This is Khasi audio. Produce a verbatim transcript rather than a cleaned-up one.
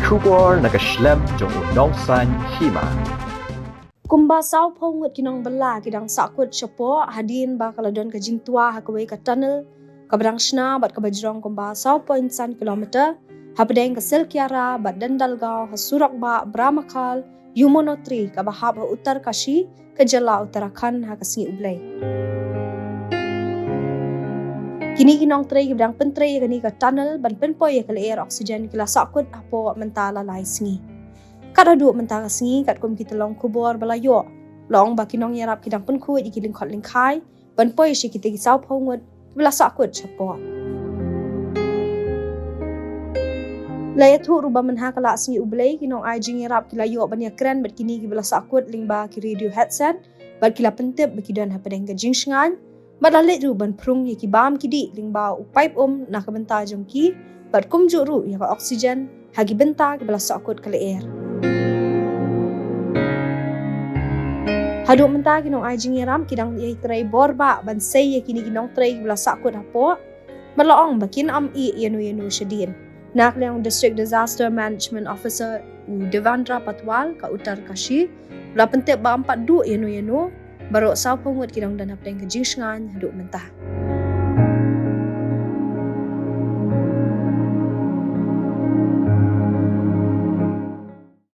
Khubor na ka shlem jong u nongsan hima. Kumba saw phew ngut ki nongbylla ki dang sahkut shapoh hadien ba ka la don ka jingtwa ha kawei ka tunnel kaba dang shna bad kaba jrong kumba saw point san kilometer hapdeng ka Silkiara bad Dandalgaon ha surok bah Bramakhal Yamunotri kaba hap ha Uttarkashi ka jylla Uttarakhand ha ka sngi U Blei. Kine ki nongtrei kiba dang pyntrei ïa kane ka tunnel ban pynpoi ïa ka lyer oxygen ki la sahkut hapoh mynta la lai sngi. Kat haduh mynta ka sngi, katkum ki tyllong khubor ba la ïoh, la ong ba ki nongïarap ki dang pynkhuid ïa ki lyngkhot lyngkhai ban poi sha kita ki saw phew ngut kiba la sahkut shapoh. La ïathuh ruh ba mynha ka la sngi U Blei ki nongai jingïarap ki la ïoh ban ïakren bad kine kiba la sahkut lyngba ki radio headset bad ki la pyntip ba ki don hapdeng ka jingshngaiñ bad la leit ruh ban phrung ïa ki bam ki dih lyngba u paip um na ka bynta jong ki bad kumjuh ruh ïa ka oxygen ha ki bynta kiba la sahkut ka lyer. Haduh mynta ki nongai jingïarap ki dang ïatrei bor bah ban sei ïa kine ki nongtrei kiba la sahkut hapoh bad la ong ba kin ym ïeh ïano ïano shadien. Na ka liang District Disaster Management Officer u Devendra Patwal ka Uttarkashi la pyntip ba ym pat duh ïano ïano, baroh saw phew ngut ki dang don hapdeng ka jingshngaiñ haduh mynta.